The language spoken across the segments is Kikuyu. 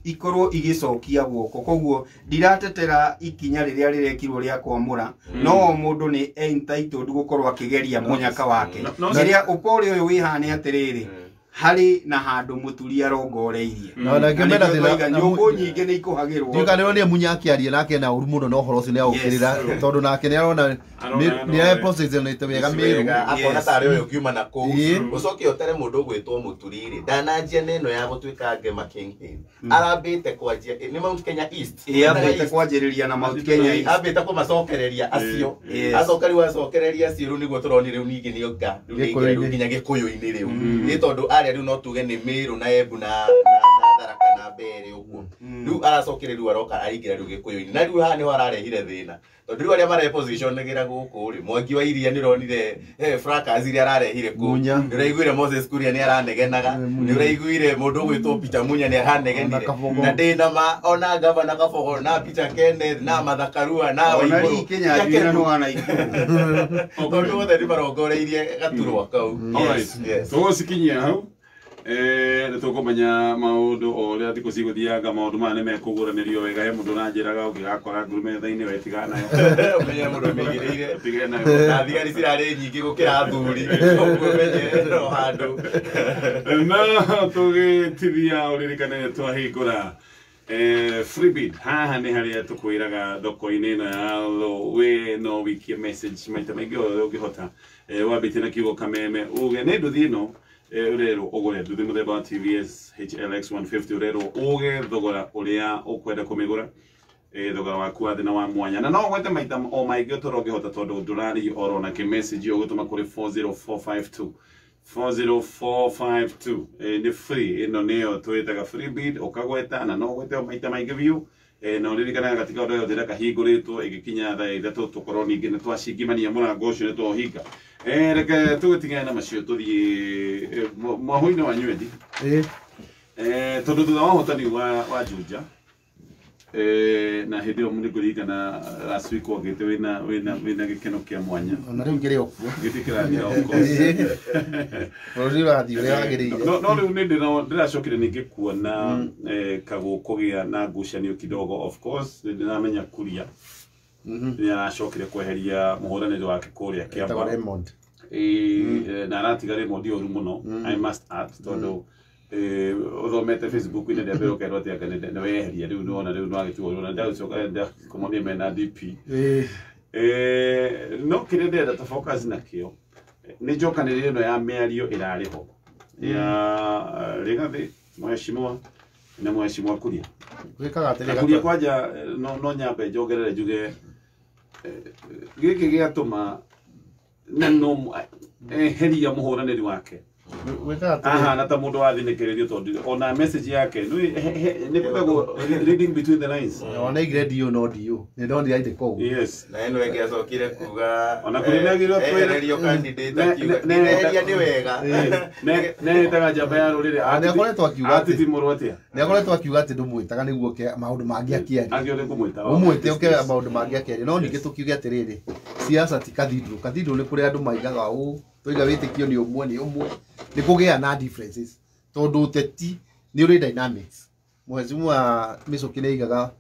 Ikorwo igĩcokia guoko. Koguo ndiratetera ikinya rĩrĩa rĩrekirwo rĩa kwamũra, no o mũndũ nĩ entitled gũkorwo akĩgeria mũnyaka wake. Rĩrĩa ũpore ũyũ wĩhane atĩrĩrĩ, harĩ na handũ mũturi arongoreirie. Na Na nĩkĩo mena nĩkĩo thĩna. twaiga nyũngũ nyingĩ nĩ ikũhagĩrwo. Ndiũka nĩ Munya akĩaria nake na ũru mũno na ũhoro ũcio nĩ aũkĩrĩra, tondũ nake nĩ arona nĩ arepositionĩte wega Mĩrũ. Wega, akona tarĩ ũyũ ũngiuma na kũu. Ũcoke ũtere mũndũ ũgwĩtwo Mũturi-rĩ, ndananjia na ĩno ya gũtuĩka ngema kingpin, arambĩte kwanjia nĩ Mount Kenya East. Ĩ, ambĩte kwanjĩrĩria na Mount Kenya East. Ambĩte kũmacokereria acio. Acoka rĩu acokereria acio, rĩu nĩguo tũronire rĩu ningĩ nĩ oka rĩu nĩ aingĩra rĩu Gĩkũyũ-inĩ. Nginya Gĩkũyũ-inĩ rĩu, nĩ tondũ arĩa rĩu no tuge nĩ Mĩrũ na Embu na Tharaka na Mbeere ũguo. Rĩu aracokire, rĩu aroka aingĩra rĩu Gĩkũyũ-inĩ, na rĩu haha nĩho ararehire thĩna, tondũ rĩu arĩa marepositionagĩra gũkũ rĩ, Mwangi wa Iria nĩ ũronire fracas iria ararehire kũu. Munya. Nĩ ũraiguire Moses Kuria nĩ aranegenaga, nĩ ũraiguire mũndũ ũgwĩtwo Peter Munya nĩ aranegenire. Ona Kabogo. Na ndĩna ma ona gavana Kabogo na Peter Kenneth na Martha Karua na Ona Waiguru. Lee Kinyanjui na nĩwana Ikuru. Tondũ othe nĩ marongoreirie gaturwa kau. Alright. Yes. Tũgũcikinyia hau, nĩ tũkũmenya maũndũ o ũrĩa thikũ cigũthianga, maũndũ maya nĩ mekũgũranĩrio wega. He mũndũ ũranjĩraga ũngĩgakora nguru metha-inĩ wetigana nayo. Ũmenye mũndũ mĩigĩrĩire. Ũtigane nayo. Na thigari cirarĩ nyingĩ gũkĩra athuri, ũguo ũmenye no handũ. No tũgĩtithia, ũririkane nĩ twahingũra free bid. Haha nĩ harĩa tũkwĩraga thoko-inĩ ĩno ya lo we no wikie message maita maingĩ o ũrĩa ũngĩhota, wambĩtie na kiugo "kameme", uge nĩ nduthi ĩno, ũrerwo ũgũre nduthi mũthemba wa TVS HLX 150, ũrerwo uge thogora ũrĩa ũkwenda kũmĩgũra, thogora waku wa thĩ na wa mwanya, na no ũgwete maita o maingĩ ũtorĩa ũngĩhota, tondũ ndũrarĩhio oro na kĩ message ũgũtũma kũrĩ 40452, 40452. Nĩ free, ĩno nĩyo twĩtaga free bid. Ũkagweta na no ũgwete o maita maingĩ biũ, na ũririkanaga gatika ũndũ yothe kahingũrĩtwo ĩgĩkinya thaa 3, tũkorwo ningĩ nĩ twacingimania mũrango ũcio, nĩ twaũhinga. Reke tũgĩtigane na macio, tũthiĩ mwahũ-inĩ wa Nywendi. Tondũ thutha wa ũhotani wa Juja, na hĩndĩ ĩyo nĩ ngũririkana last week wagĩte wĩna gĩkeno kĩa mwanya. Ona rĩu ngĩrĩ o kuo. Gĩtĩ kĩrathiĩ, of course. Bũrũri ũrathiĩ ũrĩa wagĩrĩire. No rĩu nĩ ndĩracokire ningĩ kuona kagũkũgĩa na ngucanio kidogo. Of course nĩ ndĩramenya Kuria nĩ aracokire kweheria mũhũranĩri wake kũrĩa Etagwo Kĩamba. Raymond. Na aratiga Raymond ũru mũno, I must add, tondũ ũthomete Facebook-inĩ ndĩambere ũkerwo atĩ anga nĩ weheria, rĩu nĩwona rĩu nĩwagĩtigwo na ndagĩcoka ndakũmonia mena DP. No kĩrĩa ndĩrenda tũ focus nakĩo nĩ njokanĩrĩrio ĩno ya mĩario ĩrarĩ ho ya Rigathĩ mheshimiwa na mheshimiwa Kuria. Gwĩkaga atĩrĩ. Na Kuria kwanja, no nyambe njongerere njuge, gĩkĩ gĩatũma na no eheria mũhũranĩri wake. Gwĩkaga atĩrĩ. Ahana ta mũndũ wathinĩkĩrĩrio, tondũ ona message yake nĩ kwĩtagwo reading between the lines. Ona aigire ndiũ no ndiũ nĩ ndonire aithĩ kũu. Yes. Na ĩno ĩngĩ acokire kuga Ona kũrĩ nĩagĩrĩirwo ehererio candidate, akiuga "Ndĩreheria nĩ wega." Netaga njamba ya rũrĩrĩ. Nĩ akoretwo akiuga atĩ Atitimũrwo atĩa? Nĩ akoretwo akiuga atĩ ndũmwĩtaga nĩguo ke maũndũ mangĩ akĩaria. Angĩ nĩ kũmwĩta. Ũmwĩte ũke maũndũ mangĩ akĩaria, no ningĩ tũkiuge atĩrĩrĩ, siasa ti cathedral. Cathedral nĩ kũrĩa andũ maigaga ũũ, tũiga wĩtĩkio nĩ ũmwe, nĩ ũmwe, nĩ kũgĩa na differences, tondũ ũteti nĩ ũrĩ dynamics. Mheshimiwa Mĩcũkĩ nĩ aigaga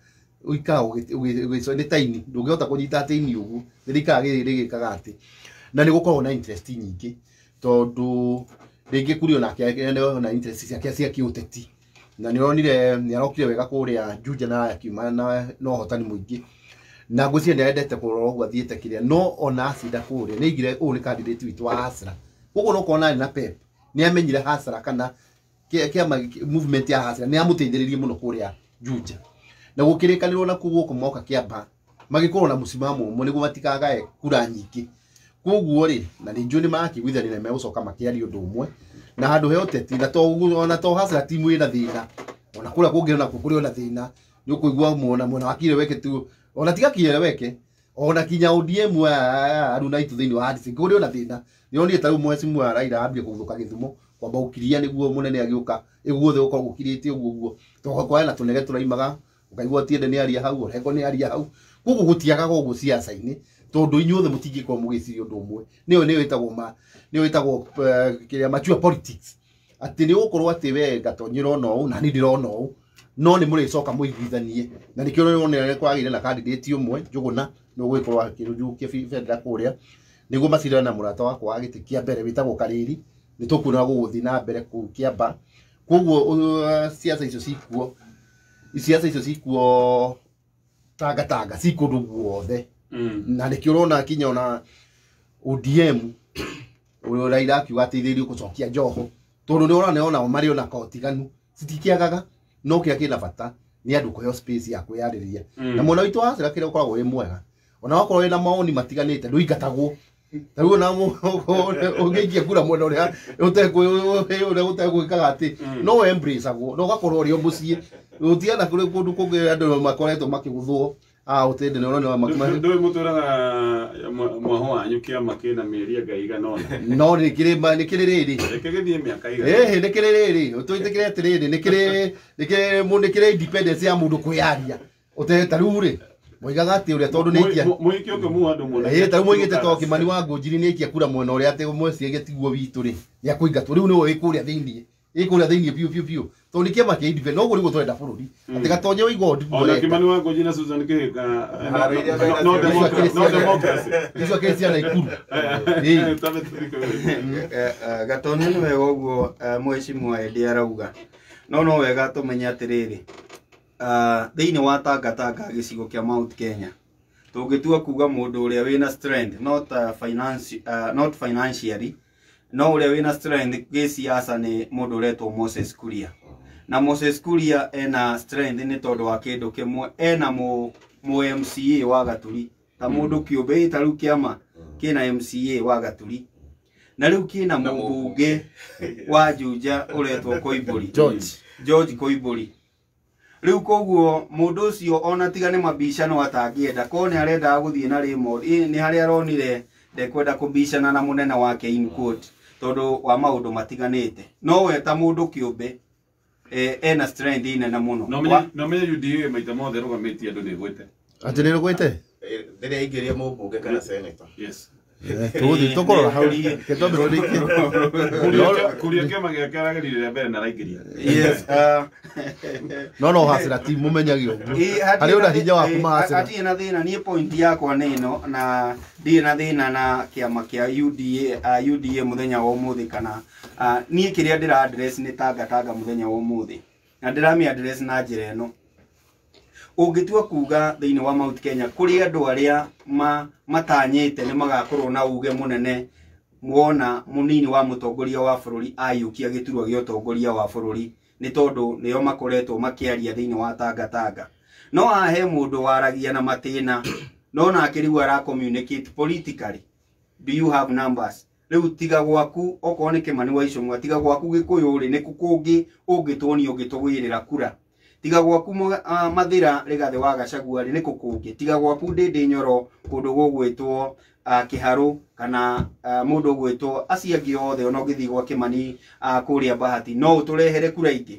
ũikaraga nĩ taini, ndũngĩhota kũnyita atĩ ini ũguo nĩ rĩikaraga rĩgĩkaga atĩ, na nĩ gũkoragwo na interest nyingĩ, tondũ rĩngĩ Kuria onake na interest ciake cia kĩũteti, na nĩ ũronire nĩ arokire wega kũrĩa Juja na akiuma na ũhotani mũingĩ, na ngwĩciria nĩ arendete kũrora ũguo athiĩte kĩrĩa, no ona acinda kũrĩa nĩ aigire ũyũ nĩ candidate witũ wa Hasra, koguo no kuona arĩ na pep nĩ amenyire Hasra kana kĩama movement ya Hasra nĩ amũteithĩrĩrie mũno kũrĩa Juja, na gũkĩrĩkanĩrwo na kũu gũkũ moka Kĩamba magĩkorwo na mũsimamo ũmwe nĩguo matikagae kura nyingĩ. Koguo rĩ, na nĩ njũĩ nĩ marakĩiguithania na megũcoka makĩaria ũndũ ũmwe na handũ he ũteti, na to ũguo, ona to Hasra timu ĩna thĩna, ona kũrĩa kũngĩ onakuo kũrĩ ona thĩna. Nĩ ũkũigua mwena wa Kieleweke tu, ona tiga Kieleweke, ona kinya ODM aya aruna itũ thĩinĩ wa ADC kũrĩ ona thĩna. Nĩonire ta rĩu mheshimiwa Raila ambia kũgũthũka Gĩthumo, kwamba gũkiria nĩguo mũnene agĩũka ĩguothe gũkorwo gũkirĩte ũguo ũguo, tondũ kwaya na tũnege tũraimaga, ũkaigua Tiende nĩ aria hau, Orengo nĩ aria hau. Koguo gũtiagaga ũguo siasa-inĩ, tondũ inyuothe mũtingĩkorwo mũgĩciria ũndũ ũmwe. Nĩyo ĩtagwo ma nĩyo ĩtagwo kĩrĩa mature politics, atĩ nĩ ũgũkorwo atĩ we Gatonyi ũrona ũũ na niĩ ndĩrona ũũ. No nĩ mũrĩcoka mũiguithanie na nĩkĩo ũronire kwagĩire na candidate ũmwe Njũgũna nĩ ũgũgĩkorwo akĩrũnjũkia bendera kũrĩa nĩguo macindane na mũrata wakwa wa gĩtĩ kĩa mbere wĩtagwo Karĩri. Nĩ tũkuona gũgũthiĩ na mbere kũu Kĩamba. Koguo siasa icio cikuo, siasa icio cikuo Tangatanga, ci kũndũ guothe. Na nĩkĩo ũrona kinya ona ODM ũrĩa Raila akiuga ateithĩrĩrio gũcokia Joho, tondũ nĩ ũrona onao marĩ ona kotiganu citikĩagaga, no kĩrĩa kĩna bata nĩ andũ kũheo space ya kwĩyarĩria. Na mwena witũ wa Acera kĩrĩa ũkoragwo wĩ mwega, ona wakorwo wĩna mawoni matiganĩte ndũingatagwo. Ta rĩu ona ũngĩikia kura mwena ũrĩa ũtegwĩkaga atĩ no embraceagwo na ũgakorwo ũrĩ o mũciĩ. Gũtiana kũrĩ kũndũ kũngĩ andũ makoretwo makĩgũthwo ũtĩndĩ nĩ ũrona ndũĩ mũtũraga mwaho wanyu kĩama kĩna mĩeri anga igana ũna. No nĩ kĩrĩ nĩ kĩrĩ rĩrĩ. Reke gĩthiĩ mĩaka igana. Ĩhĩ nĩ kĩrĩ rĩrĩ ũtwĩtĩkĩre atĩrĩrĩ nĩ kĩrĩ nĩ kĩrĩ nĩ kĩrĩ independence ya mũndũ kwĩyaria. Ũte ta rĩu rĩ moigaga atĩ ũrĩa tondũ nĩ ikia mũhiki ũngĩ mu andũ mũno. Ĩĩ ta rĩu moigĩte to Kimani wa Ngũnjiri nĩ ikia kura mwena ũrĩa atĩ mũciĩ tiguo witũ rĩ nĩ akũingatwo. Rĩu nĩwe wĩ kũrĩa thĩinĩ, ĩ kũrĩa thĩinĩ biũ biũ biũ tondũ nĩ kĩama kĩa independence no ũguo nĩguo tũrenda bũrũri atĩ Gatonye ũigua ũndũ Ona Kimani wa Ngũnjiri na Susan Kĩhĩka no democracy, no democracy. Icio akĩrĩ ciana Ikuru. Gatonye nĩ wega ũguo mheshimiwa Eddie arauga, no wega tũmenye atĩrĩrĩ thĩinĩ wa Tangatanga gĩcigo kĩa Mount Kenya tũngĩtua kuga mũndũ ũrĩa wĩna strength not finance, not financially, no ũrĩa wĩna strength gĩsiasa nĩ mũndũ ũretwo Moses Kuria. Na Moses Kuria ena strength nĩ tondũ wa kĩndũ kĩmwe, ena mũ MCA wa Gaturi ta mũndũ kĩũmbe ta rĩu kĩama kĩna MCA wa Gaturi na rĩu kĩna mũmbunge wa Juja ũretwo Koimbũri, George Koimbũri. Rĩu koguo mũndũ ũcio ona tiga nĩ mabicano atangĩenda korwo nĩ arendaga gũthiĩ na Raymond nĩ harĩa aronire ndekwenda kũbicana na mũnene wake in quote tondũ wa maũndũ matiganĩte, no we ta mũndũ kĩũmbe ena strength nene mũno. No menye UDA maita mothe rũgamĩtie andũ nĩ ĩgwĩte. Atĩ nĩ rũgwĩte? Rĩrĩa aingĩria mũmbunge kana senator. Yes. Tũgũthiĩ tũkũrora hau. Reke twambe tũrĩkie. Kuria kĩama gĩake arageririe rĩa mbere na araingĩria. Yes. No Hacera ti mũmenyage ũguo. Harĩ ona hinya wa kuma Hacera. Hatirĩ na thĩna, niĩ point yakwa nĩ ĩno na ndirĩ na thĩna na kĩama kĩa UDA, UDA mũthenya wa ũmũthĩ kana niĩ kĩrĩa ndĩra address nĩ Tangatanga mũthenya wa ũmũthĩ na ndĩramĩ address na njĩra ĩno. Ũngĩtua kuga thĩinĩ wa Mount Kenya kũrĩ andũ arĩa matanyĩte nĩ magakorwo na uge mũnene wona mũnini wa mũtongoria wa bũrũri aiyũkia gĩturwa gĩa ũtongoria wa bũrũri nĩ tondũ nĩo makoretwo makĩaria thĩinĩ wa Tangatanga. No haha he mũndũ waragia na matĩna no nake rĩu ara communicate politically. Do you have numbers? Rĩu tiga gwaku okorwo nĩ Kimani wa Ichung'wa, tiga gwaku Gĩkũyũ rĩ nĩ kũ kũngĩ ũngĩtuonia ũngĩtũgwĩrĩra kura. Tiga gwaku Mathĩra Rigathĩ wa Gachagua rĩ nĩ kũ kũngĩ. Tiga gwaku Ndĩndĩ Nyoro kũndũ gũgwĩtwo Kĩharũ kana mũndũ ũgwĩtwo acio angĩ othe ona ũngĩthiĩ gwa Kimani kũrĩa Bahati no ũtũrehere kura ingĩ.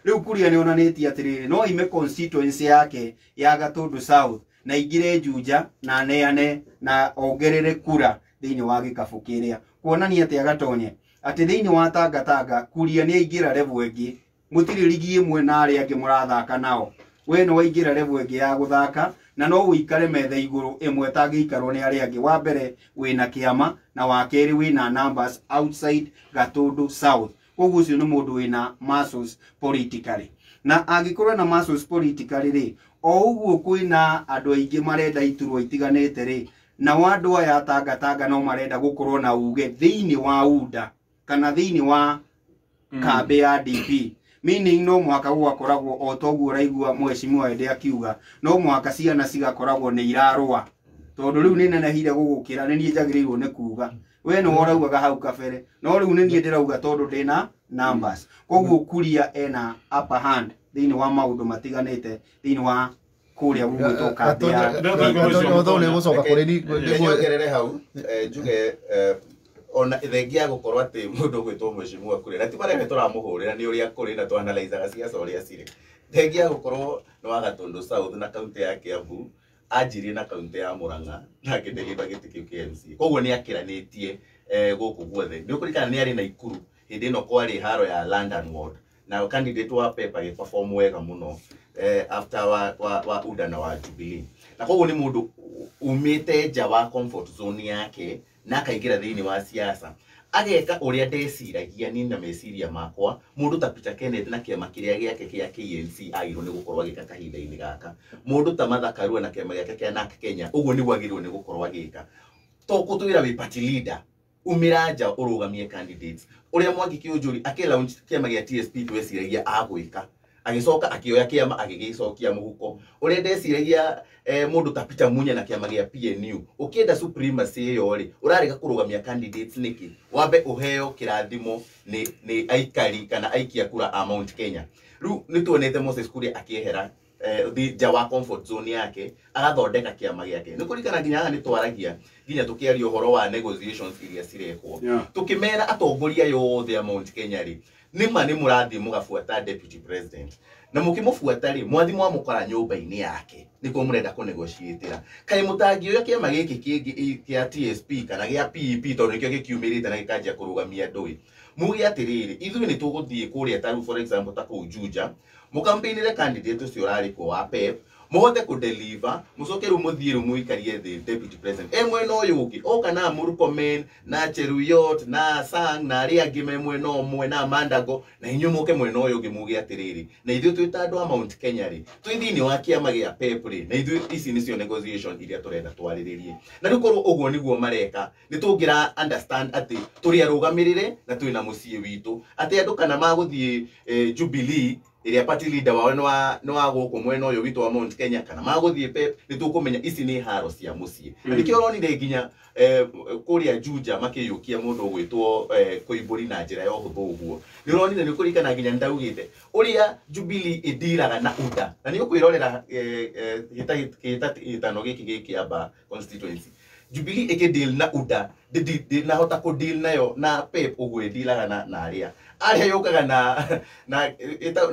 Rĩu Kuria nĩ onanĩtie atĩrĩrĩ no aime constituency yake ya Gatũndũ South na aingĩre Juja na aneane na ongerere kura thĩinĩ wa gĩkabũ kĩrĩa, kuonania atĩ Gatonye atĩ thĩinĩ wa Tangatanga Kuria nĩ aingĩra level ĩngĩ, mũtirĩ ligi ĩmwe na arĩa angĩ mũrathaka nao, we nĩ waingĩra level ĩngĩ ya gũthaka na no ũikare metha igũrũ ĩmwe ĩtangĩikarwo nĩ arĩa angĩ. Wa mbere wĩna kĩama na wa kerĩ wĩna numbers outside Gatũndũ South, koguo ũcio nĩ mũndũ wĩna muscles politically. Na angĩkorwo na muscles politically rĩ, o ũguo kwĩna andũ aingĩ marenda iturwa itiganĩte rĩ, nao andũ aya Tangatanga no marenda gũkorwo na uge thĩinĩ wa UDA kana thĩinĩ wa kambĩ ya DP, meaning no mũhaka gũgakoragwo o toguo ũraigua mheshimiwa Ede akiuga no mũhaka ciana cigakoragwo nĩ irarũa tondũ rĩu nĩ nenehire gũgũkĩra nĩ niĩ njagĩrĩirwo nĩ kuga we nĩ ũraugaga hau kabere no rĩu nĩ niĩ ndĩrauga tondũ ndĩna numbers. Koguo Kuria ena upper hand thĩinĩ wa maũndũ matiganĩte thĩinĩ wa kũrĩa gũgwĩtwo kambĩ ya Gatonye gũcoka kũrĩ ni nyongerere hau njuge ona thengia gũkorwo atĩ mũndũ ũgwĩtwo mheshimiwa Kuria na ti marĩa tũramũhũrĩra nĩ ũrĩa kũrĩ na twanalaizaga ciaca ũrĩa cirĩ, thengia gũkorwo nĩ wa Gatũndũ South na kaunti ya Kiambu anjirie na kaunti ya Murang'a na akĩndĩgĩra gĩtĩ kĩu kĩa MCA, koguo nĩ akĩranĩtie gũkũ guothe. Nĩ ũkũririkana nĩ arĩ Naikuru hĩndĩ ĩno kwarĩ haro ya London Ward Na candidate wa PEP agĩperform wega mũno after wa UDA na wa Jubilee. Na koguo nĩ mũndũ umĩte nja wa comfort zone yake na akaingĩra thĩinĩ wa siasa ageka ũrĩa ndeciragia niĩ na meciria makwa mũndũ ta Peter Kenneth na kĩama kĩrĩa gĩake kĩa KNC agĩrĩirwo nĩ gũkorwo agĩka kahinda-inĩ gaka. Mũndũ ta Martha Karua na kĩama gĩake kĩa NARC Kenya ũguo nĩguo agĩrĩirwo nĩ gũkorwo agĩka. To gũtwĩra wĩ party leader umĩra nja ũrũgamie candidates. Ũrĩa Mwangi Kĩũnjũri akĩ launch kĩama gĩa TSP tweciragia agwĩka, agĩcoka akĩoya kĩama agĩgĩcokia mũhuko. Ũrĩa ndeciragia mũndũ ta Peter Munya na kĩama gĩa PNU ũkĩenda supremacy ĩyo rĩ, ũrarega kũrũgamia candidates nĩkĩ? Wambe ũheo kĩrathimo nĩ aikari kana aikia kura a Mount Kenya. Rĩu nĩ tuonete Moses Kuria akĩehera nja wa comfort zone yake agathondeka kĩama gĩake. Nĩ kũririkana nginya haha nĩ twaragia nginya tũkĩaria ũhoro wa negotiations iria cirekwo, tukĩmera atongoria yothe a Mount Kenya rĩ, nĩma nĩ mũrathiĩ mũgabuata deputy president na mũkĩmũbuata rĩ, mwathi mwamũkora nyũmba-inĩ yake nĩkuo mũrenda kũnegotiatĩra. Kaĩ mũtangĩoya kĩama gĩkĩ kĩngĩ kĩa TSP kana gĩa PEP tondũ nĩkĩo gĩkiumĩrĩte na gĩkanjia kũrũgamia andũ ĩ, muge atĩrĩrĩ, ithuĩ nĩ tũgũthiĩ kũrĩa ta rĩu for example ta kũu Juja mũkampĩinĩre candidate ũcio ũrarĩ kuo wa PEP mũhote kũdeliver, mũcoke rĩu mũthiĩ rĩu mũikarie thĩ deputy president e mwena ũyũ ũngĩ oka na Murkomen na Cheruiyot na Sang na arĩa angĩ me mwena ũmwe na Mandago, na inyuĩ mũke mwena ũyũ ũngĩ muge atĩrĩrĩ, na ithuĩ twĩ ta andũ a Mount Kenya rĩ, twĩ thĩinĩ wa kĩama gĩa PEP rĩ, na ithuĩ ici nĩcio negotiation iria tũrenda twarĩrĩrie. Na rĩu korwo ũguo nĩguo mareka, nĩ tũngĩra understand atĩ tũrĩ arũgamĩrĩre na twĩ na mũciĩ witũ, atĩ andũ kana magũthiĩ Jubilee ĩrĩa party leader wao nĩ wa gũkũ mwena ũyũ witũ wa Mount Kenya kana magũthiĩ PEP, nĩ tũkũmenya ici nĩ haro cia mũciĩ. Na nĩkĩo ũronire nginya kũrĩa Juja makĩiyũkia mũndũ ũgwĩtwo Koimbũri na njĩra ya ũhũthũ ũguo. Nĩ ũronire nĩ kũririkana nginya ndaugĩte ũrĩa Jubilee ĩndiraga na UDA, na nĩ ũkwĩrorera kĩhĩtahĩtano gĩkĩ gĩ Kĩamba constituency. Jubilee ĩkĩ deal na UDA ndĩnahota kũ deal nayo na PEP ũguo ĩndilaga na arĩa yũkaga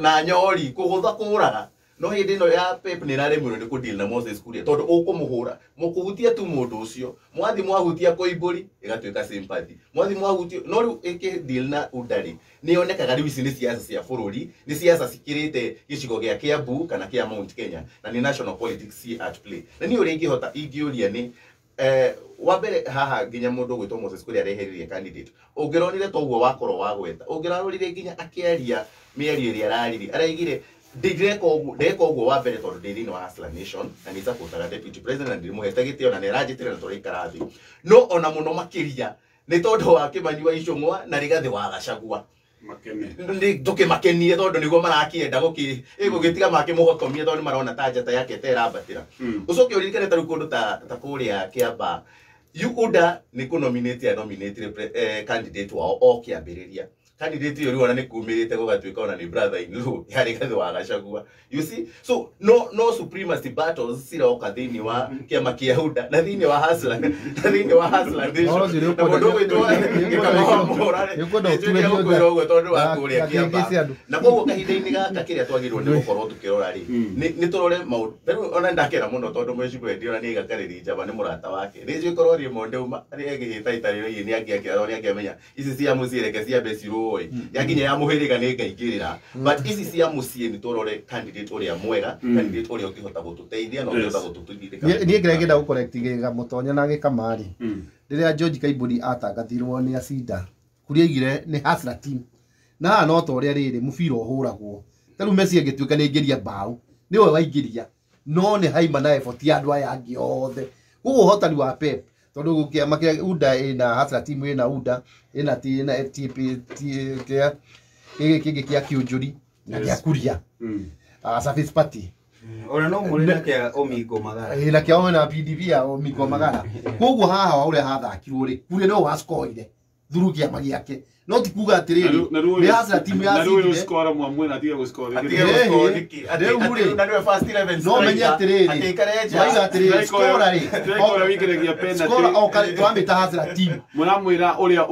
na nyori kũgũtha kũraga. No hĩndĩ ĩno ya PEP nĩ ĩraremirwo nĩ kũ deal na Moses Kuria tondũ ũkũmũhũra mũkũhutia tu mũndũ ũcio, mwathi mwahutia Koimbũri ĩgatuĩka sympathy, mwathi mwahutia no rĩu ĩkĩ deal na UDA rĩ, nĩ yonekaga rĩu ici nĩ siasa cia bũrũri, nĩ siasa cikĩrĩte gĩcigo gĩa Kiambu kana kĩa Mount Kenya, na nĩ national politics ci at play. Na niĩ ũrĩa ingĩhota ingĩũria nĩ wa mbere haha nginya mũndũ ũgwĩtwo Moses Kuria areheririe candidate ũngĩronire toguo wakorwo wagweta, ũngĩrarorire nginya akĩaria mĩario ĩrĩa araririe, araigire ndĩreka ũguo ndeka ũguo wa mbere tondũ ndĩ thĩinĩ wa Hustler Nation na nĩ supportaga deputy president na ndĩmũhete gĩtĩo na nĩ aranjĩtĩra na tũraikara thĩ, no ona mũno makĩria nĩ tondũ wa Kĩmani wa Ichung'wa na Rigathĩ wa Gachagua tũkĩmakenie tondũ nĩguo marakĩenda gũgĩtiga makĩmũhotomia tondũ nĩ marona ta njata yake ta ĩrambatĩra. Ũcoke ũririkane ta rĩu kũndũ ta kũrĩa Kĩamba UDA nĩ kũ-nominate nominate candidate wao o kĩambĩrĩria. Candidate ĩyo rĩu ona nĩ kumĩrĩte gũgatuĩka ona nĩ brother in law ya Rigathĩ wa Gachagua. You see, so no supremacy battles ciroka thĩinĩ wa kĩama kĩa UDA na thĩinĩ wa Hustler na thĩinĩ wa Hustler Nation. Na mũndũ ũgwĩtwo Gĩkamau wa Mũhũra rĩ, ũguo tondũ wa kũrĩa Kĩamba. Na koguo kahinda-inĩ gaka kĩrĩa twagĩrĩirwo nĩ gũkorwo tũkĩrora rĩ, nĩ tũrore maũndũ. Rĩu ona ndakena mũno tondũ Mheshimiwa Eddie ona nĩ aiga Karĩri Njaba nĩ mũrata wake. Rĩngĩ korwo Raymond auma arĩa ĩgĩhĩtahĩtanĩro nĩ angĩakĩra nĩ angĩamenya ici cia mũciĩ reke ciambe cirũe ya nginya ya mũhĩrĩga nĩ ngaingĩrĩra, but ici cia mũciĩ nĩ tũrore candidate ũrĩa mwega, candidate ũrĩa ũngĩhota gũtũteithia na ũngĩhota gũtũtindĩka. Niĩ kĩrĩa ngĩenda gũcorrect gĩga Mũtonya na Gĩkamarĩ, rĩrĩa George Kaimbũri atangathirwo nĩ Acinda Kuria aigire nĩ Hustler team, na haha no ta ũrĩa rĩrĩ mũbira ũhũragwo ta rĩu Messi angĩtuĩka nĩ aingĩria mbaũ nĩwe waingĩria, no nĩ haima na effort ya andũ aya angĩ othe. Koguo ũhotani wa PEP tondũ kĩama kĩa UDA ĩna Hustler team ĩna UDA ĩna T ĩna TP kĩa gĩkĩ kĩngĩ kĩa Kĩũnjũri na kĩa Kuria Service Party ona no mũrĩ na kĩa Omingo Magara ĩna kĩa na PDP ya Omingo Magara. Koguo haha ũrĩa hathakirwo rĩ, Kuria no wascoire through kĩama gĩake, no ti kuga atĩrĩrĩ nĩ Hustler team na rĩu yacindire. Score mwamwe na atige gũscore. Atige gũscore nĩkĩ? Atĩ na nĩwe first 11 No menye atĩrĩrĩ, atĩ aikare nja. Waiga atĩrĩrĩ, scorer rĩ, Striker ũrĩa wĩingĩragia penalty. Scorer o tũramĩta Hustler team. Mũramwĩra ũrĩa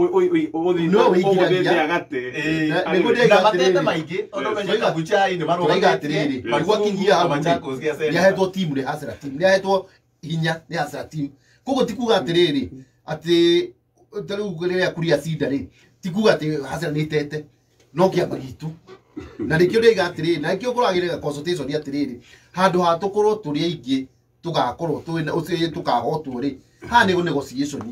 No wĩingĩragia. ũgũthiĩte agate. Nĩguo ndĩraiga Na matete atĩrĩrĩ. maingĩ tondũ menye Tũraiga- Kabuchai nĩ tũraiga marũgamĩtie atĩrĩrĩ, Marugu gwakinyia hau rĩ, Machakos gĩa nĩ ahetwo team nĩ Hustler team, nĩ ahetwo hinya nĩ Hustler team. Koguo ti kuga atĩrĩrĩ atĩ ta rĩu rĩrĩa Kuria cinda rĩ, ti kuga atĩ Hustler nĩ ĩtete, no kĩama gitũ Na nĩkĩo ndĩiga atĩrĩrĩ, na nĩkĩo kũragĩrĩga consultation atĩrĩrĩ, handũ ha tũkorwo tũrĩ aingĩ tũgakorwo twĩna ũcio tũkahotwo rĩ, haha nĩ negotiation.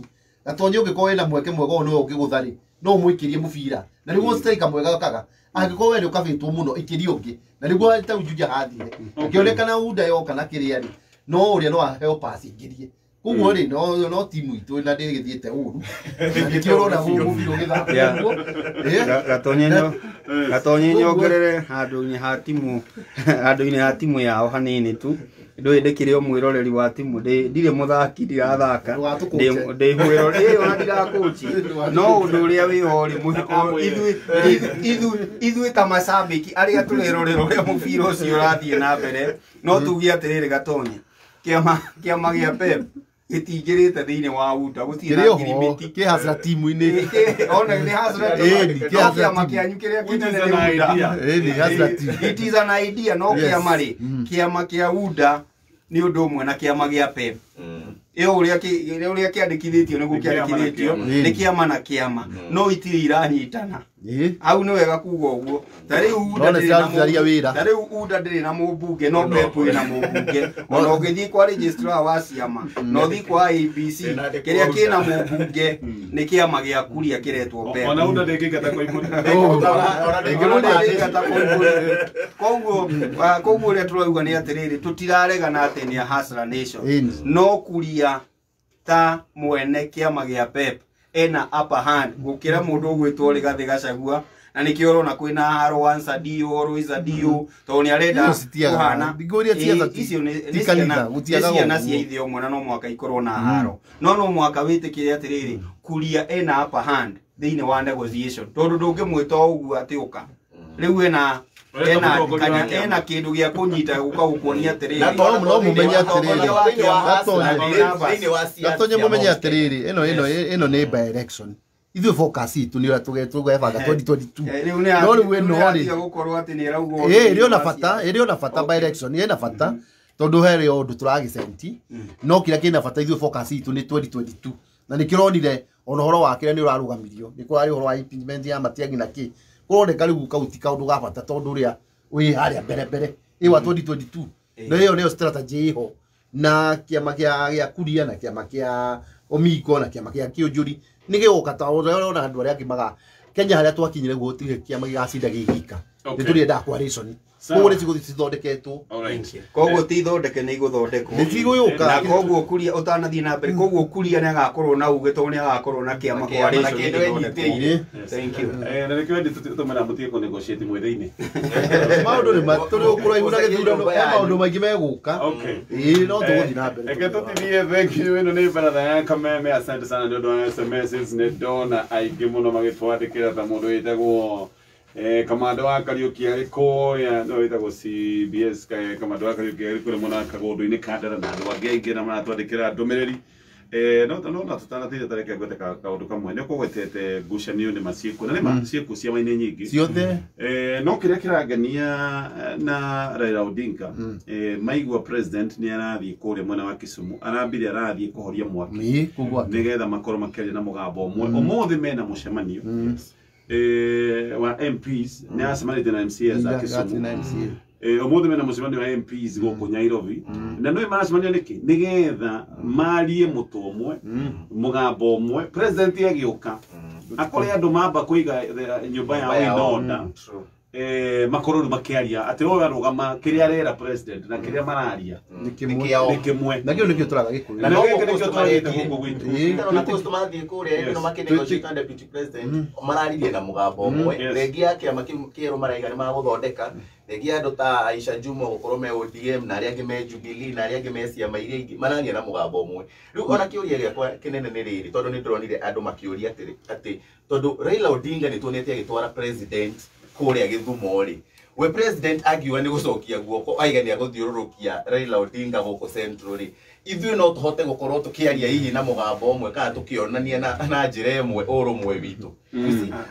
Gatonye ũngĩkorwo wĩna mweke mwega ũyũ nĩwe ũngĩgũtha rĩ, no ũmũikĩrie mũbira. Na nĩguo striker mwega okaga, angĩkorwo we nĩ ũkabĩtwo mũno ikĩria ũngĩ. Na nĩguo ta Juja hathire. Akĩonekana Unda yoka na kĩrĩa rĩ, no ũrĩa no aheo pass ingĩrie. Koguo rĩ, no timu itũ na ndĩgĩthiĩte ũru. Na nĩkĩo ũrona mũbira ũgĩthaka ũguo. Gatonye nyongerere handũ-inĩ ha timu, handũ-inĩ ha timu yao hanini tu. Ndũĩ ndĩkĩrĩ o mwĩroreri wa timu, ndirĩ mũthaki, ndirathaka, ndĩ mwĩroreri, ona ndirakũci. No ũndũ ũrĩa wĩho rĩ, ithuĩ ta macambĩki arĩa tũrerorera ũrĩa mũbira ũcio ũrathiĩ na mbere, no tuge atĩrĩrĩ Gatonye, kĩama gĩa Pep gĩtingĩrĩte thĩinĩ wa UDA, gũtirĩ na ngirimiti. Kĩ hasra timu-inĩ. Ona nĩ hasra timu. No kĩama kĩanyu kĩrĩa kĩnene nĩ UDA. Nĩ hasra timu. It is an idea, no kĩama rĩ, kĩama kĩa UDA nĩ ũndũ ũmwe na kĩama gĩa Pep. Ĩyo ũrĩa kĩandĩkithĩtio nĩguo kĩandĩkithĩtio, nĩ kĩama na kĩama, no itirĩ iranyitana. Hau nĩ wega kuga ũguo. Ta rĩu UDA ndĩrĩ na mũmbunge, no Pep ĩna mũmbunge. Ona ũngĩthiĩ kwa registrar wa ciama, na ũthiĩ kwa ABC, kĩrĩa kĩna mũmbunge nĩ kĩama gĩa Kuria kĩretwo Pep. Ona UDA ndĩngĩingata Koimbũri. Koguo ũrĩa tũrauga nĩ atĩrĩrĩ, tũtiraregana atĩ nĩ a Hustler Nation, no Kuria ta mwene kĩama gĩa Pep ena upper hand gũkĩra mũndũ ũgwĩtwo Rigathĩ Gachagua, na nĩkĩo ũrona kwĩna haro Answer Dio, Royce Dio, tondũ nĩ arenda kũhana. Icio nĩ ciana cia ithe ũmwe na no mũhaka ikorwo na haro, no no mũhaka wĩtĩkĩre atĩrĩrĩ, Kuria ena upper hand thĩinĩ wa negotiation, tondũ ndũngĩmwĩta o ũguo atĩ ũka. Rĩu ena kĩndũ gĩa kũnyita gũka gũkuonia atĩrĩrĩ. No mũmenye atĩrĩrĩ, Gatonye mũmenye atĩrĩrĩ, ĩno nĩ by election. Ithuĩ focus itũ nĩ ũrĩa tũgebanga 2022. No rĩu ĩno rĩ, ĩrĩ ona bata by election, ĩna bata tondũ harĩ o ũndũ tũragĩcenti, no kĩrĩa kĩna bata ithuĩ focus itũ nĩ 2022. Na nĩkĩo ũronire ona ũhoro wa kĩrĩa nĩ ũrarũgamirio, nĩ kũrarĩ ũhoro wa impeachment ya Matiang'i na kĩ. Kũroneka rĩu kau ti kaũndũ ga bata tondũ ũrĩa wĩ harĩa mbere mbere ĩ wa 2022. Na ĩyo nĩyo strategy ĩho na kĩama gĩa Kuria na kĩama kĩa Omingo na kĩama kĩa Kĩũnjũri nĩ gĩgũka ta ũrĩa ũrona andũ arĩa angĩ maga Kenya harĩa twakinyire gũtirĩ kĩama gĩgacinda gĩgika. Nĩ tũrĩendaga coalition. Koguo nĩ cigũthiĩ cithondeketwo. Koguo ti ithondeke nĩ igũthondekwo. Nĩ cigũyũka. Na koguo Kuria ũtanathiĩ na mbere, koguo Kuria nĩ agakorwo na uge tondũ nĩ agakorwo na kĩama coalition ĩthondekwo. Thank you. Na nĩkĩo wendi tũmena mũtige kũ negotiate mwĩ thĩinĩ. Maũndũ nĩ tũrĩ kũraihu na gĩthurano, he maũndũ maingĩ megũka. Ĩĩ, no tũgũthiĩ na mbere. Reke tũtithie, thank you. Ĩno nĩ baratha ya Kameme. Asante sana nĩ ũndũ wa SMSs, nĩ ndona aingĩ mũno magĩtwandĩkĩra ta mũndũ wĩtagwo Kamando wa Kariuki arĩ kũrĩa, no wĩtagwo CBS, Kamando wa Kariuki arĩ kũrĩa mwena wa Kagũndũ-inĩ Kandara, na andũ angĩ aingĩ na maratwandĩkĩra ndũmĩrĩri. No na tũtanathire ta reke ngwete kaũndũ kamwe. Nĩ ũkũgwetete ngucanio nĩ ma ciĩkuo, na nĩ ma ciĩkuo ciama-inĩ nyingĩ ciothe. No kĩrĩa kĩrangenia na Raila Odinga, maigua president nĩ arathiĩ kũrĩa mwena wa Kisumu, arambire arathiĩ kũhoria mwaki nĩgetha makorwo makĩaria na mũgambo ũmwe. Ũmũthĩ mena mũcemanio wa MPs, nĩ acemanĩtie na MCAs a Kisumu. Ũmũthĩ mena mũcemanio wa MPs gũkũ Nairobi, na nĩwe maracemania nĩkĩ? Nĩgetha marie mũtwe ũmwe, mũgambo ũmwe. President agĩũka akore andũ mamba kũiga nyũmba yao in order, makorwo rĩu makĩaria atĩ ũyũ arũgama kĩrĩa arera president na kĩrĩa mararia nĩ kĩmwe. Na kĩu nĩkĩo tũraga Gĩkũyũ. Na nĩkĩo tũragĩte gũkũ gwitũ. Na kũu mathiĩ kũrĩa ĩno makĩnegotiate na deputy president, mararirie na mũgambo ũmwe. Thengia ya kĩama kĩu kĩerũ maraiga nĩ magũthondeka, thengia andũ ta Aisha Juma gũkorwo me ODM na arĩa angĩ me Jubilee na arĩa angĩ me ciama iria ingĩ, mararia na mũgambo ũmwe. Rĩu ona kĩũria gĩakwa kĩnene nĩ rĩrĩ, tondũ nĩ ndĩronire andũ makĩũria atĩ tondũ Raila Odinga nĩ tuonete agĩtwara president kũrĩa Gĩthumo rĩ, we president angiuga nĩ gũcokia guoko aiga nĩ agũthiũrũrũkia Raila Odinga gũkũ Central rĩ, Ithuĩ no tũhote gũkorwo tũkĩaria hihi na mũgambo ũmwe kana tũkĩonania na njĩra ĩmwe ũrũmwe witũ.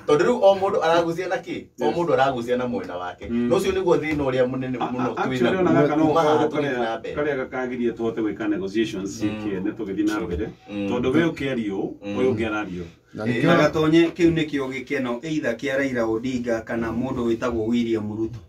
Tondũ rĩu o mũndũ aragucia na kĩ? O mũndũ aragucia na mwena wake. Na ũcio nĩguo thĩna ũrĩa mũnene mũno Actually ona gaka no karĩa gakagiria tũhote gwĩka negotiations ciĩkĩene tũgĩthiĩ na mbere. Tondũ we ũkĩario, ũyũ ũngĩ arario. Na Gatonye kĩu nĩkĩo gĩkeno either kĩa Raila Odinga kana mũndũ wĩtagwo William Ruto.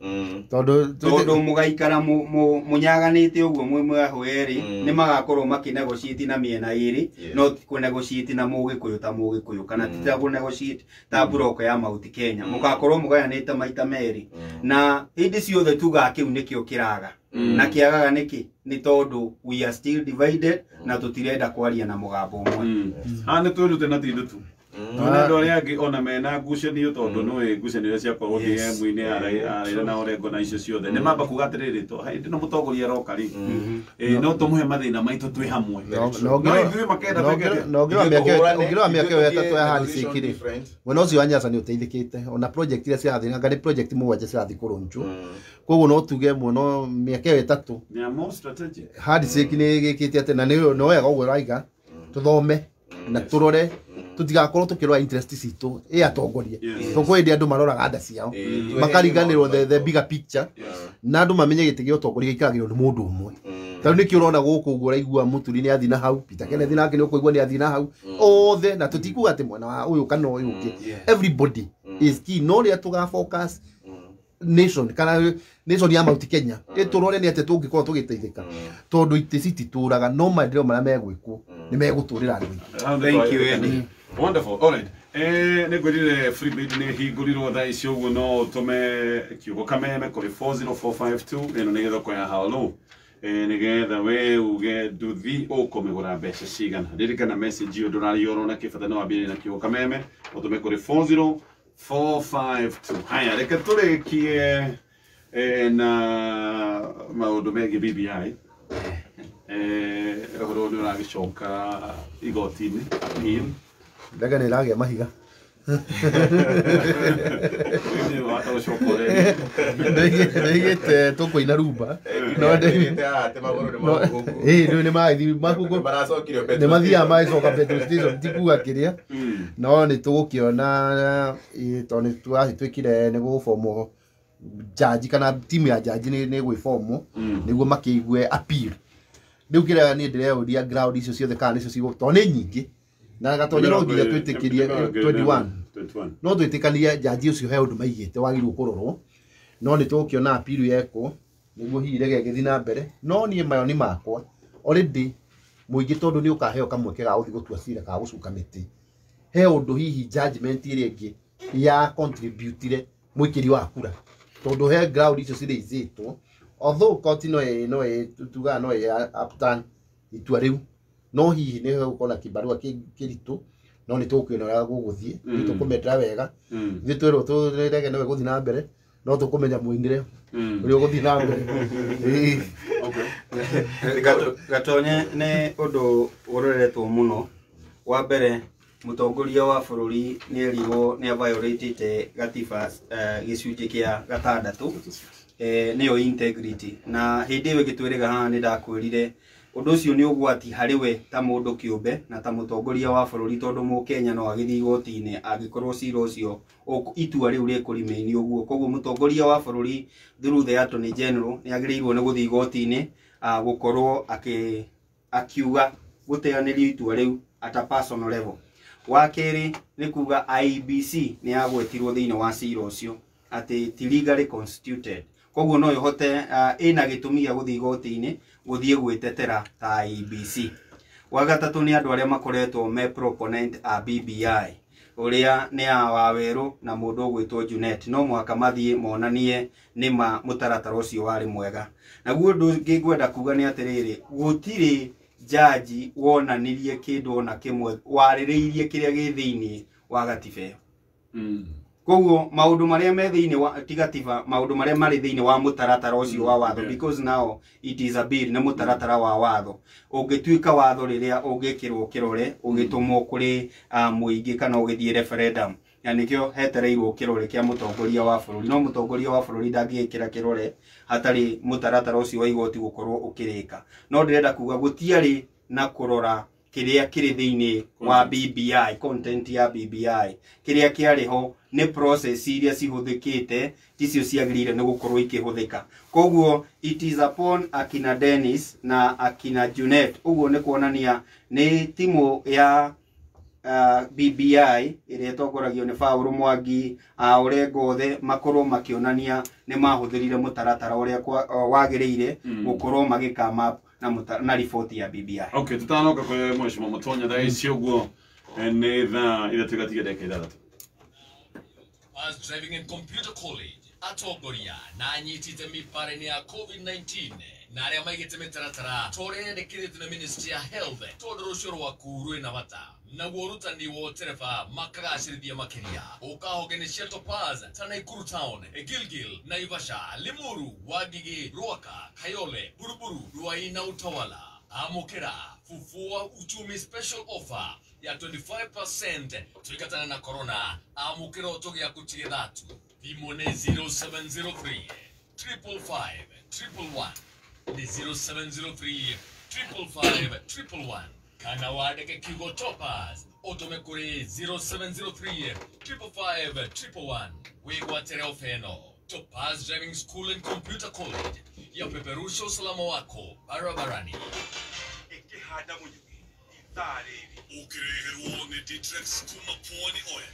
Tondũ mũgaikara mũnyaganĩte ũguo mwĩ mwahũ erĩ, nĩ magakorwo makĩnegotiate na mĩena ĩrĩ, no ti kũnegotiate na Mũgĩkũyũ ta Mũgĩkũyũ kana ti ta kũnegotiate ta block ya Mount Kenya. Mũgakorwo mũgayanĩte maita merĩ. Na hĩndĩ ciothe tugaga kĩu nĩkĩo kĩraga. Na kĩagaga nĩkĩ? Nĩ tondũ we are still divided na tũtirenda kwaria na mũgambo ũmwe. Haha nĩ twĩrute na ti ndutu. Tondũ andũ arĩa angĩ ona mena ngucanio tondũ nĩũĩ ngucanio iria cia ODM-inĩ ya Raila na Orengo na icio ciothe nĩ mamba kuga atĩrĩrĩ to hĩndĩ ĩno mũtongoria aroka rĩ, no tũmũhe mathĩna maitũ twĩ hamwe. No ithuĩ makenda twĩke atĩa? Na ũngĩrora mĩaka ĩyo ĩtatũ ya handshake rĩ, mwena ũcio wa Nyanza nĩ ũteithĩkĩte ona project iria cirathiĩ anga nĩ project mũgwanja cirathiĩ kũrũnjwo. Koguo no tuge mũno mĩaka ĩyo ĩtatũ They are more strategic. Handshake nĩ ĩgĩkĩte atĩ na nĩ wega ũguo ũraiga tũthome na tũrore tũtigakorwo tũkĩrora interest citũ ĩ atongoria. Tondũ kwĩ hĩndĩ andũ maroraga nda ciao makariganĩrwo the bigger picture na andũ mamenye gĩtĩ gĩa ũtongoria gĩikaragĩrwo nĩ mũndũ ũmwe. Tarĩu nĩkĩo ũrona gũkũ ũguo ũraigua Mũturi nĩ athiĩ na hau, Peter Kenneth nake nĩ ũkũigua nĩ athiĩ na hau othe, na tũtikuga atĩ mwena wa ũyũ kana ũyũ ũngĩ. Everybody is key. No rĩrĩa tũga focus nation kana nation ya Mount Kenya ĩtũrore nĩ atĩ tũngĩkorwo tũgĩteithĩka tondũ itĩ cititũraga no maendeleo marĩa megwĩkwo nĩ megũtũrĩra andũ aingĩ. Thank you, Eddie. Wonderful. All right. Nĩ ngwĩrire free bid nĩ hingũrirwo thaa ici ũguo no ũtũme kiugo kameme kũrĩ 40452 ĩno nĩ gĩthoko ya Halo. Nĩgetha we uge nduthi ũkũmĩgũra mbeca cigana. Ririkana message ĩyo ndũrario na kĩbata no wambĩrĩrie na kiugo kameme ũtũme kũrĩ 40452. Haya, reke tũrĩkie na maũndũ megiĩ BBI. Ũhoro nĩ ũragĩcoka igoti-inĩ appeal. Ndege nĩ ĩragĩa mahiga. Ndoigĩte tũkũina rumba. Ĩĩ nĩ magĩthiĩ mahugo. Nĩ mathiaga magĩcoka petrol station ti kuga kĩrĩa. No nĩ tũgũkĩona tondũ nĩ twagĩtuĩkire nĩ gũbomwo jaji kana timu ya jaji nĩ gwĩbomwo nĩguo makĩigue appeal. Rĩu kĩrĩa niĩ ndĩreyũria ground icio ciothe kana nĩcio cigũ tondũ nĩ nyingĩ. Na Gatonye no nginya twĩtĩkĩrie 21. No twĩtĩkanie jaji ũcio he ũndũ maigĩte wagĩrĩirwo kũrorwo. No nĩ tũgũkĩona appeal yekwo nĩguo hihi rege ĩgĩthiĩ na mbere. No niĩ maoni makwa already mũingĩ tondũ nĩ ũkaheo kamweke ga gũthiĩ gũtua cira ka gũcuka mĩtĩ. He ũndũ hihi judgment ĩrĩa ĩngĩ ya contributire mũikĩri wa kura. Tondũ he ground icio cirĩizĩtwo. Although court no tugaga no ĩ upturn itua rĩu. No hihi nĩ gũkorwo na kĩbarũa kĩritũ no nĩ tũgũkĩona ũrĩa gũgũthiĩ nĩ tũkũmendera wega ithuĩ twĩrwo tũrege no ĩgũthiĩ na mbere no tũkũmenya mũinĩre ũrĩa ũgũthiĩ na mbere. Gatonye nĩ ũndũ ũroretwo mũno. Wa mbere mũtongoria wa bũrũri nĩ erirwo nĩ aviolatĩte gatiba gĩcunjĩ kĩa gatandatũ nĩyo integrity. Na hĩndĩ ĩyo ĩngĩ haha nĩ ndakwĩrire ũndũ ũcio nĩ ũgwati harĩ we ta mũndũ kĩũmbe na ta mũtongoria wa bũrũri tondũ mũkenya no agĩthiĩ igoti-inĩ angĩkorwo cira ũcio itua rĩu rĩkũremain ũguo. Koguo mũtongoria wa bũrũri through the Attorney General nĩ agĩrĩirwo nĩ gũthiĩ igoti-inĩ gũkorwo akiuga gũteanĩrio itua rĩu at a personal level. Wa kerĩ nĩ kuga IEBC nĩ yagwetirwo thĩinĩ wa cira ũcio atĩ ti legally constituted. Koguo no ĩhote ĩna gĩtũmi gĩa gũthiĩ igoti-inĩ gũthiĩ gwĩtetera ta IEBC. Wa gatatũ nĩ andũ arĩa makoretwo me proponent a BBI ũrĩa nĩ a Wawerũ na mũndũ ũgwĩtwo Junet no mũhaka mathiĩ monanie nĩma mũtaratara ũcio warĩ mwega. Naguo ũndũ ũngĩ ngwenda kuga nĩ atĩrĩrĩ, gũtirĩ jaji wonanirie kĩndũ ona kĩmwe warĩrĩirie kĩrĩa gĩ thĩinĩ wa gatiba ĩyo. Koguo maũndũ marĩa me thĩinĩ wa ti gatiba, maũndũ marĩa marĩ thĩinĩ wa mũtaratara ũcio wa watho, because now it is a bill, nĩ mũtaratara wa watho ũngĩtuĩka watho rĩrĩa ũngĩkĩrwo kĩrore ũgĩtũmwo kũrĩ mũingĩ kana ũgĩthiĩ referendum Na nĩkĩo hetereirwo kĩrore kĩa mũtongoria wa bũrũri. No mũtongoria wa bũrũri ndangĩĩkĩra kĩrore hatarĩ mũtaratara ũcio wa igoti gũkorwo ũkĩrĩka. No ndĩrenda kuga gũtiarĩ na kũrora kĩrĩa kĩrĩ thĩinĩ wa BBI, content ya BBI. Kĩrĩa kĩarĩ ho nĩ process iria cihũthĩkĩte ticio ciagĩrĩire nĩ gũkorwo ikĩhũthĩka. Koguo it is upon akina Dennis na akina Junet. Ũguo nĩ kuonania nĩ timu ya BBI ĩrĩa ĩtongoragio nĩ Paul Mwangi, Orengo othe makorwo makĩonania nĩ mahũthĩrire mũtaratara ũrĩa wagĩrĩire gũkorwo magĩkama na riboti ya BBI. Okay, tutanoka kwe mheshimiwa Mutonya thaa ici ũguo nĩ thaa 3 gatiga ndagĩka 6. As Driving and Computer College atongoria na anyitite mĩbarĩ ya COVID-19 na arĩa maigĩte mĩtaratara ta ũrĩa yandĩkithĩtio na Ministry ya Health tondũ rũciũ rwaku rwĩna bata naguo ũrutani wa ũtereba makagacĩrithia makĩria ũkahonge cia Topaz ta Nakuru Town, Gilgil, Naivasha, Limuru, Wangige, Ruaka, Kayole, Buruburu, Ruai na Utawala. Amũkĩra Fufua Uchumi special offer ya 25% tuikatana na corona. Amũkĩra ũtũgĩa kutige thatu. Thimũ nĩ 0703 555 111, nĩ 0703 555 111, kana wandĩke kiugo Topaz ũtũme kũrĩ 0703 555 111 wĩgwatĩre ofa ĩno. Topaz Driving School and Computer College yapeperusha usalama wako barabarani. Ikihanda munyuki ithaa rĩrĩ Ũkĩreherwo nĩ Ditrex kuma Pwani Oil.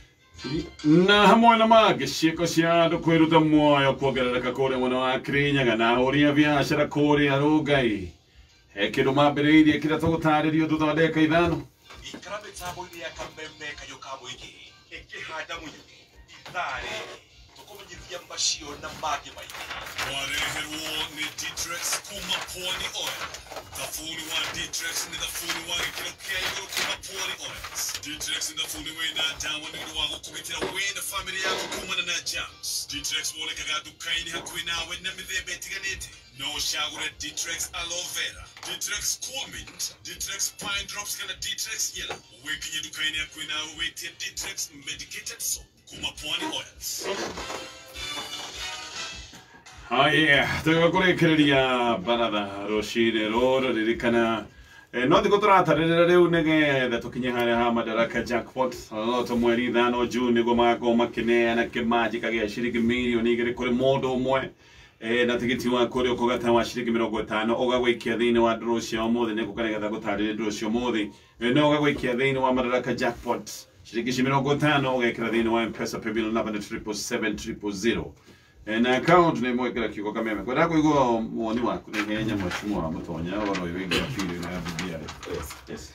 Na hamwe na mangĩ ciĩko cia andũ kwĩruta muoyo kuongerereka kũrĩa mwena wa Kirinyaga na ahũri a biacara kũrĩa Rũngai. He kĩndũ mambĩrĩirie kĩrĩa tũgũtarĩrio thutha wa ndagĩka 5. Ikara mĩtambo-inĩ ya kameme kayũ ka mũingĩ ĩkĩhanda munyuki ithaa rĩrĩ tũkũmenyithia macio na mangĩ maingĩ. Wareherwo nĩ Ditrex kuma Pwani Oil. Thabuni wa Ditrex nĩ thabuni wa gĩkĩro kĩa igũrũ kuma Pwani Oils. Ditrex nĩ thabuni wĩna ndawa nĩ ũndũ wa gũkũgitĩra wĩ na famĩlĩ yaku kumana na germs. Ditrex wonekaga nduka-inĩ hakuhĩ nawe na mĩthemba ĩtiganĩte. No ũcagũre Ditrex Aloe Vera, Ditrex Cool Mint, Ditrex Pine Drops kana Ditrex Yellow. Wĩkinye nduka-inĩ hakuhĩ nawe wĩtie Ditrex Medicated Soap kuma Pwani Oils. Haya, tũgakũrĩkĩrĩria baratha rũcinĩ rũrũ ririkana no thikũ tũratarĩrĩra rĩu nĩgetha tũkinye harĩa ha Madaraka Jackpot Lotto mweri 5 June nĩguo magakorwo makĩneana kĩmanjĩka gĩa ciringi mirioni 2 kũrĩ mũndũ ũmwe na tigiti wa kũrĩa ũkũgata wa ciringi 50 ũgagũikia thĩinĩ wa draw cia ũmũthĩ nĩguo nĩgetha gũtarĩria draw cia ũmũthĩ no ũgagũikia thĩinĩ wa Madaraka Jackpot ciringi 50 ũgekĩra thĩinĩ wa M-Pesa paybill number nĩ 777 000 na account nĩ mwekĩra kiugo kameme kwenda kũigua woni waku nĩ ihenya mheshimiwa Mutonya ũhoro ũyũ wĩgiĩ appeal ĩno ya BBI. Yes. Yes.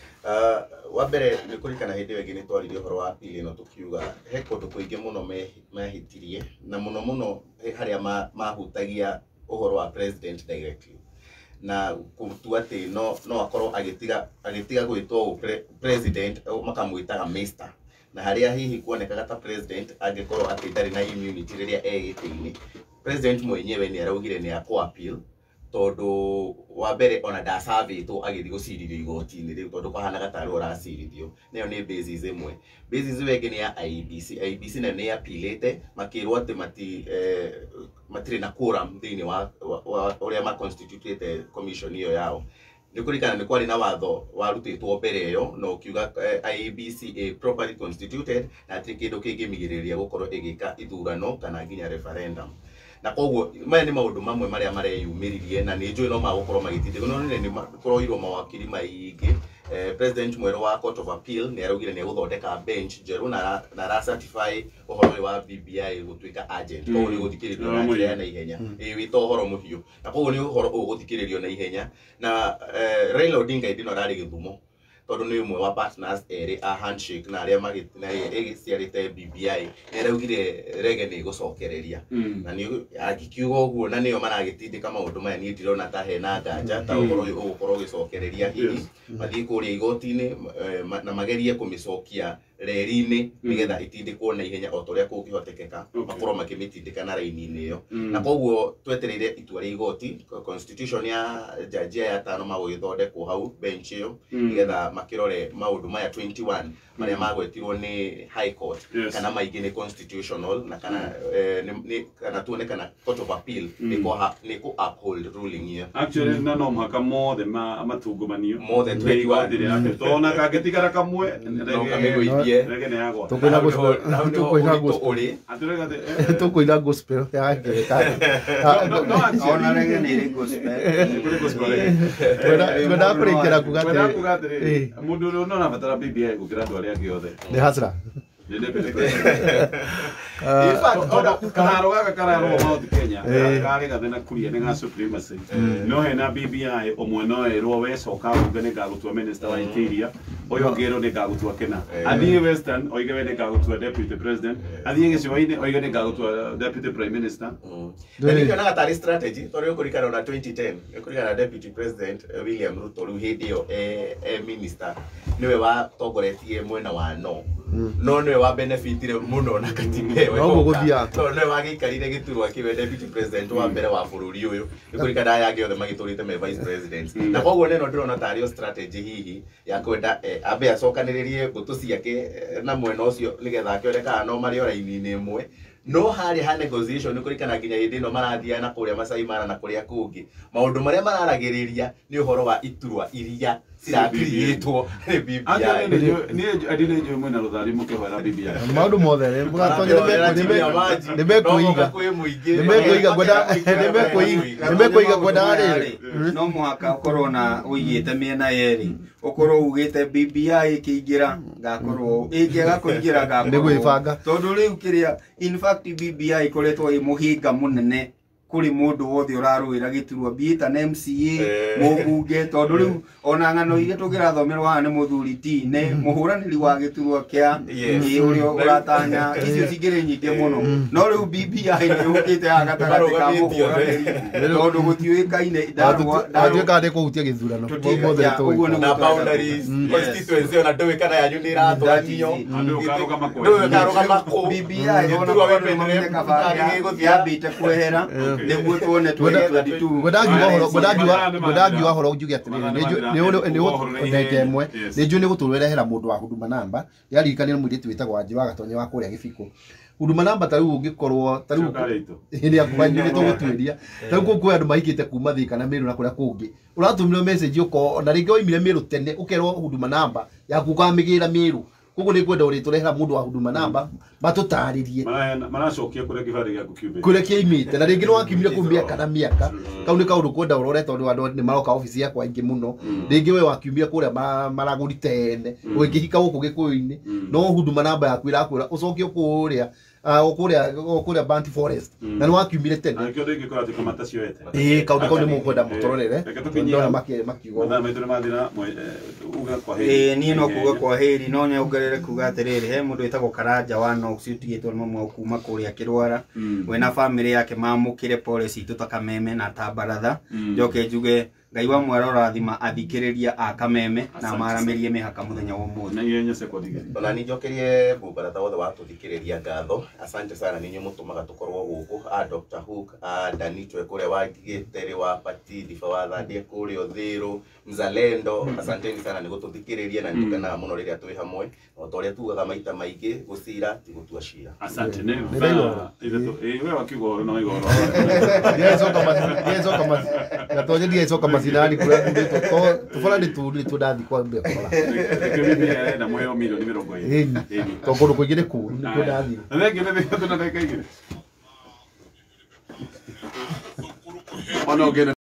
Wa mbere nĩ kũririkana hĩndĩ ĩyo ĩngĩ nĩ twaririe ũhoro wa appeal ĩno tũkiuga he kũndũ kũingĩ mũno mehĩtirie na mũno mũno harĩa mahutagia ũhoro wa president directly na kũtua atĩ no akorwo agĩtiga gwĩtwo president makamwĩtaga mister na harĩa hihi kuonekaga ta president angĩkorwo atĩ ndarĩ na immunity rĩrĩa e gĩtĩ-inĩ. President mwenyewe nĩ araugire nĩ akũ appeal tondũ wa mbere ona ndacabĩtwo agĩthiĩ gũcirithio igoti-inĩ rĩu tondũ kwahanaga tarĩ ũracirithio. Nayo nĩ basis ĩmwe. Basis ĩyo ĩngĩ nĩ ya IEBC. IEBC nayo nĩ appealĩte makĩrwo atĩ matirĩ na quorum thĩinĩ wa ũrĩa ma constitute commission ĩyo yao. Nĩ kũririkana nĩ kwarĩ na watho warutĩtwo mbere ĩyo na ũkiuga IEBC ĩ properly constituted na hatirĩ kĩndũ kĩngĩmĩgirĩrĩria gũkorwo ĩgĩka ithurano kana nginya referendum. Na koguo maya nĩ maũndũ mamwe marĩa mareyumĩririe na nĩ njũĩ no magũkorwo magĩtindĩkwo no nĩ kũroirwo mawakiri maingĩ. President mwerũ wa Court of Appeal nĩ araugire nĩ egũthondeka bench njerũ na ara certify ũhoro ũyũ wa BBI gũtuĩka urgent. Koguo nĩ ũgũthikĩrĩrio na njĩra ya naihenya. Ĩĩ wĩta ũhoro mũhiũ. Na koguo nĩ ũhoro ũgũthikĩrĩrio na ihenya. Na Raila Odinga hĩndĩ ĩno ararĩ Gĩthumo tondũ nĩ ũmwe wa partners erĩ a handshake na arĩa magĩciarĩte BBI nĩ araugire rege nĩ ĩgũcokereria. Na nĩ angĩkiuga ũguo na nĩo maragĩtindĩka maũndũ maya niĩ ndirona ta hena nganja ta ũhoro ũyũ ũgũkorwo ũgĩcokereria hihi mathiĩ kũrĩa igoti-inĩ na magerie kũmĩcokia reri-inĩ nĩgetha itindĩkwo na ihenya o ta ũrĩa kũngĩhotekeka makorwo makĩmĩtindĩka na raini-inĩ ĩyo. Na koguo twetereire itua rĩa igoti constitution ya jaji ya tano magũgĩthondekwo hau bench ĩyo nĩgetha makĩrore maũndũ maya 21 marĩa magwetirwo nĩ High Court kana maingĩ nĩ constitutional na kana kana tuone kana Court of Appeal nĩ kũ uphold ruling ĩyo. Actually na no mũhaka mothe matungumanio mothe 21 tona kangĩtigara kamwe rege nĩ yagwa tũkũina gospel ya ngerekano ona rege nĩ ĩrĩ gospel ngwendaga kũrĩkĩra kuga atĩrĩ mũndũ ũrĩa ũrabatara BBI gũkĩra andũ arĩa angĩ othe nĩ hasra. Kaharo gaka kararwo Mount Kenya karĩ gathe na kuria nĩ ga supremacy no hena BBI ũmwe no erwo we coka uge nĩ ngagũtua minister wa interior ũyũ ũngĩ erwo nĩ ngagũtua kĩna athiĩ Western oige we nĩ ngagũtua deputy president athiĩ gĩcũa-inĩ oige nĩ ngagũtua deputy prime minister. Na nĩkĩonaga tarĩ strategy tondũ ũkũririkana ona 2010 ũkũririkana deputy president William Ruto rĩu hĩndĩ ĩyo e minister nĩwe watongoretie mwena wa no no nĩwe wa benefitire mũno na katiba ĩyo tondũ nĩwe wagĩikarire gĩturwa kĩwe deputy president wa mbere wa bũrũri ũyũ nĩkũririkana aya angĩ othe magĩtũrĩte me vice president. Na koguo neno ndĩrona tarĩ o strategy hihi ya kwenda ambe acokanĩrĩrie mbũtũ ciake na mwena ũcio nĩgetha akĩone kana no marĩ o raini-inĩ ĩmwe. No harĩ ha negotiation nĩkũririkana nginya hĩndĩ ĩno marathiaga na kũrĩa Masai Mara na kũrĩa kũngĩ maũndũ marĩa mararagĩrĩria nĩ ũhoro wa iturwa iria cirakiriĩtwo nĩ BBI. Niĩ nĩ mwena rũthari mũkĩhoera BBI maũndũ mothe nĩmekũiga nĩmekũiga ngwendaga rĩrĩ no mũhaka ũkorwo na ũigĩte mĩena yerĩ ũkorwo ugĩte BBI ĩkĩingĩra ngakorwo ĩngĩaga kũingĩra ngakorwo nĩgwĩbanga tondũ rĩu kĩrĩa in fact BBI ĩkoretwo ĩ mũhĩnga mũnene kũrĩ mũndũ wothe ũrarũĩra gĩturwa be it an MCA mũmbunge tondũ rĩu ona ng'ano iria tũngĩrathomerwo haha nĩ mũthuri T nĩ mũhũranĩri wa gĩturwa kĩa ũrĩa ũratanya icio cingĩrĩ nyingĩ mũno no rĩu BBI nĩ yũkĩte haha gatagatĩ ka mũhũranĩri tondũ gũtiũĩkaine ndatuĩkaga nĩ kũhutia gĩthurano na boundaries constituency ona ndũĩ kana yanyu nĩ ĩratwaranio ndũĩ ũkarũgama kũ BBI ona yambĩte kwehera nĩguo tuone 2022. Ngwendaga horo njuge atĩrĩrĩ nĩ ĩmwe nĩ njũĩ nĩ gũtũrehera mũndũ wa Huduma Number ndĩraririkanire mũirĩtu wĩtagwo Wanjirũ wa Gatonye wa kũrĩa Gĩbikũ Huduma Number ta rĩu ũngĩkorwo ta rĩu hĩndĩ ya kuma nĩ tũgũtuĩria ta rĩu kwĩ andũ mahikĩte kuma Thika na Meru na kũrĩa kũngĩ ũratũmĩrwo message ũko na rĩngĩ waimire Meru tene ũkerwo Huduma Number yaku ũkamĩgĩra Meru koguo nĩ ngwenda ũrĩtũrehera mũndũ wa Huduma Number matũtarĩrie maracokia kũrĩa kĩbandĩ gĩaku kiumĩte kũrĩa kĩaimĩte na rĩngĩ nĩ wakiumire kũu mĩaka na mĩaka kau nĩ kaũndũ kwenda ũrore tondũ andũ nĩ maroka obici yakwa aingĩ mũno rĩngĩ we wakiumire kũrĩa maragũri tene ũgĩkĩhika gũkũ Gĩkũyũ-inĩ no Huduma Number yaku ĩrakwĩra ũcokie kũrĩa kũrĩa Banti Forest na nĩ wakiumire tene na nĩkĩo ndĩngĩkorwo atĩ kamata cioete ĩĩ kaũndũ kau nĩ mũkwenda mũtũrorere ndona makiuga mathaa maitũ nĩ mathira uga kwa heri. Ĩĩ niĩ no kuga kwa heri no nyongerere kuga atĩrĩrĩ he mũndũ wĩtagwo Karanja wa Knox ũtigĩtwo nĩ mamu kuma kũrĩa kĩrwara we na famĩlĩ yake mamũkĩre pole citũ ta Kameme na ta Baratha njoke njuge Ngai wa mwera ũrathima athikĩrĩria a Kameme na maramĩrie mĩhaka mũthenya wa ũmũthĩ. Na ihenya sekondi igĩrĩ. Ona nĩ njokerie mũbaratha wothe wa tũthikĩrĩria ngatho asante sana nĩ inyuĩ mũtũmaga tũkorwo gũkũ a Dr. Hook a Danito kũrĩa wa Gĩtere wa Pati Diba wa Thandie kũrĩa Ũthĩrũ Mzalendo asanteni sana nĩ gũtũthikĩrĩria na nĩtũkenaga mũno rĩrĩa twĩ hamwe o ta ũrĩa tugaga maita maingĩ gũcira ti gũtua cira. Asante nĩ thaa ithatũ ĩĩ we wakiuga ũhoro na waigua ũhoro. Gatonye ndiacoka macinani kũrĩa thurĩtwo tũbora nĩ tũru nĩtuo ndathiĩ kwambia kũrora. Nĩkĩo bibi arenda muheo milioni 20. Ĩni tondũ kũndũ kũingĩ nĩ kũũru nĩkuo ndathiĩ. Thengiũ nĩ 3 na ndagĩka 2. Ona ũngĩenda